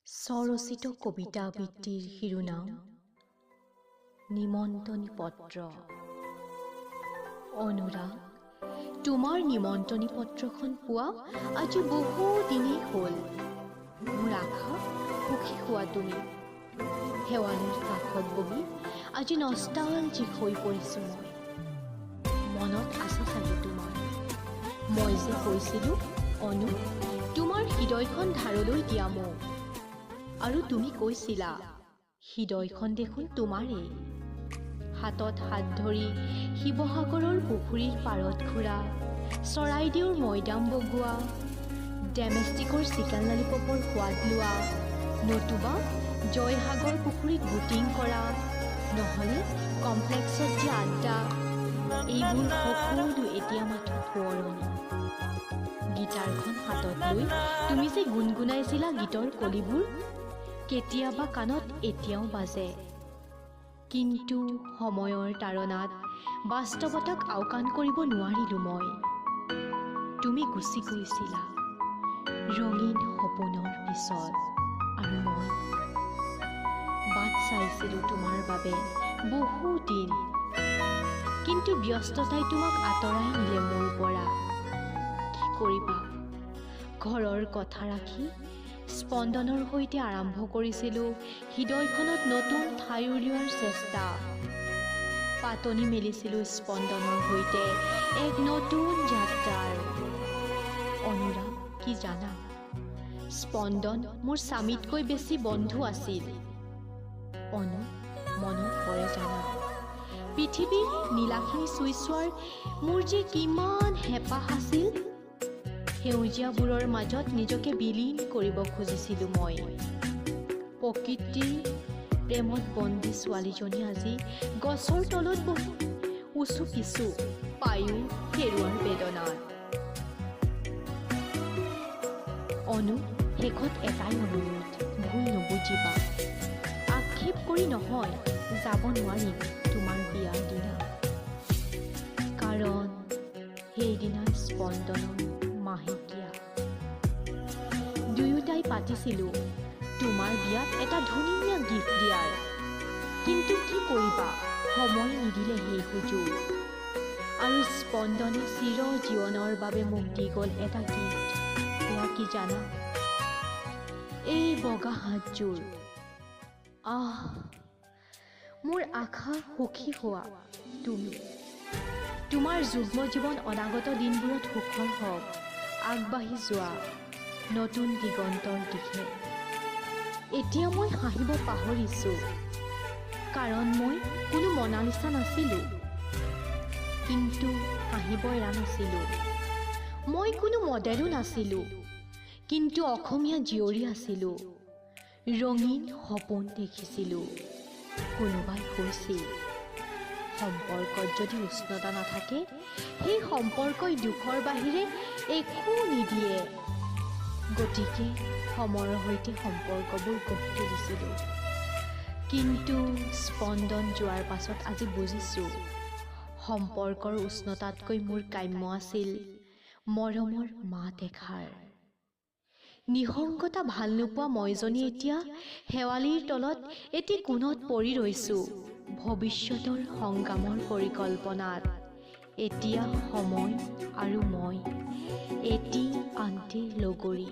স্বৰচিত কবিতা আবৃত্তিৰ শিৰোনাম নিমন্ত্ৰণী পত্ৰ। অনুৰাগ, তোমাৰ নিমন্ত্ৰণী পত্ৰখন পোৱা আজি বহু দিনেই হ'ল। মোৰ আশা সুখী হোৱা তুমি। শেৱালিৰ কাষত বহি আজি নষ্টালজিক হৈ পৰিছোঁ মই। মনত আছে চাগে তোমাৰ, মই যে কৈছিলোঁ, অনু, তোমাৰ হৃদয়খন ধাৰলৈ দিয়া মোক। আৰু তুমি কৈছিলা, হৃদয়খন দেখোন তোমাৰেই। হাতত হাত ধৰি শিৱসাগৰৰ পুখুৰীৰ পাৰত ঘূৰা, চৰাইদেউৰ মৈদাম বগোৱা, ডেমেষ্টিকৰ চিকেন ললিপপৰ সোৱাদ লোৱা, নতুবা জয়সাগৰ পুখুৰীত বোটিং কৰা, নহ'লে কমপ্লেক্সত যে আড্ডা, এইবোৰ সকলো এতিয়া মাথো সোঁৱৰণি। গীটাৰখন হাতত লৈ তুমি যে গুণগুণাইছিলা গীতৰ কলিবোৰ, কেতিয়াবা কাণত এতিয়াও বাজে। কিন্তু সময়ৰ তাড়নাত বাস্তৱতাক আওকাণ কৰিব নোৱাৰিলোঁ মই। তুমি গুচি গৈছিলা ৰঙীন সপোনৰ পিছত, আৰু মই বাট চাইছিলোঁ তোমাৰ বাবে বহু দিন। কিন্তু ব্যস্ততাই তোমাক আঁতৰাই নিলে মোৰ পৰা। কি কৰিবা, ঘৰৰ কথা ৰাখি স্পন্দনৰ সৈতে আৰম্ভ কৰিছিলোঁ হৃদয়খনত নতুন ঠাই উলিওৱাৰ চেষ্টা। পাতনি মেলিছিলোঁ স্পন্দনৰ সৈতে এক নতুন যাত্ৰাৰ। অনুৰাগ, কি জানা, স্পন্দন মোৰ স্বামীতকৈ বেছি বন্ধু আছিল। অনু, মনত পৰে জানা, পৃথিৱীৰ নীলাখিনি চুই চোৱাৰ মোৰ যে কিমান হেঁপাহ আছিল। সেউজীয়াবোৰৰ মাজত নিজকে বিলীন কৰিব খুজিছিলোঁ মই। প্ৰকৃতিৰ প্ৰেমত বন্দী ছোৱালীজনী আজি গছৰ তলত বহি উচু পিছু পায়ো হেৰুৱাৰ বেদনাত। অনু, শেষত এটাই অনুৰোধ, ভুল নুবুজিবা, আক্ষেপ কৰি নহয়, যাব নোৱাৰিম তোমাৰ বিয়াৰ দিনা। কাৰণ সেইদিনা স্পন্দনৰ মাহেকীয়া। দুয়োটাই পাতিছিলোঁ তোমাৰ বিয়াত এটা ধুনীয়া গিফ্ট দিয়াৰ। কিন্তু কি কৰিবা, সময় নিদিলে সেই সুযোগ। আৰু স্পন্দনে চিৰ জীৱনৰ বাবে মোক দি গ'ল এটা গিফ্ট। সেয়া কি জানা? এই বগা হাতযোৰ। আহ, মোৰ আশা সুখী হোৱা তুমি। তোমাৰ যুগ্ম জীৱন অনাগত দিনবোৰত সুখৰ হওক। আগবাঢ়ি যোৱা নতুন দিগন্তৰ দিশে। এতিয়া মই হাঁহিব পাহৰিছোঁ, কাৰণ মই কোনো মনালিচা নাছিলোঁ। কিন্তু হাঁহিব এৰা নাছিলোঁ। মই কোনো মডেলো নাছিলোঁ, কিন্তু অসমীয়া জীয়ৰী আছিলোঁ। ৰঙীন সপোন দেখিছিলোঁ। কোনোবাই কৈছিল, সম্পৰ্কত যদি উষ্ণতা নাথাকে, সেই সম্পৰ্কই দুখৰ বাহিৰে একো নিদিয়ে। গতিকে সময়ৰ সৈতে সম্পৰ্কবোৰ গঢ়ি তুলিছিলোঁ। কিন্তু স্পন্দন যোৱাৰ পাছত আজি বুজিছোঁ, সম্পৰ্কৰ উষ্ণতাতকৈ মোৰ কাম্য আছিল মৰমৰ মাত এষাৰ। নিসংগতা ভাল নোপোৱা মইজনী এতিয়া শেৱালিৰ তলত এটি কোণত পৰি ৰৈছোঁ ভৱিষ্যতৰ সংগ্ৰামৰ পৰিকল্পনাত। এতিয়া সময় আৰু মই এটি আনটিৰ লগৰী।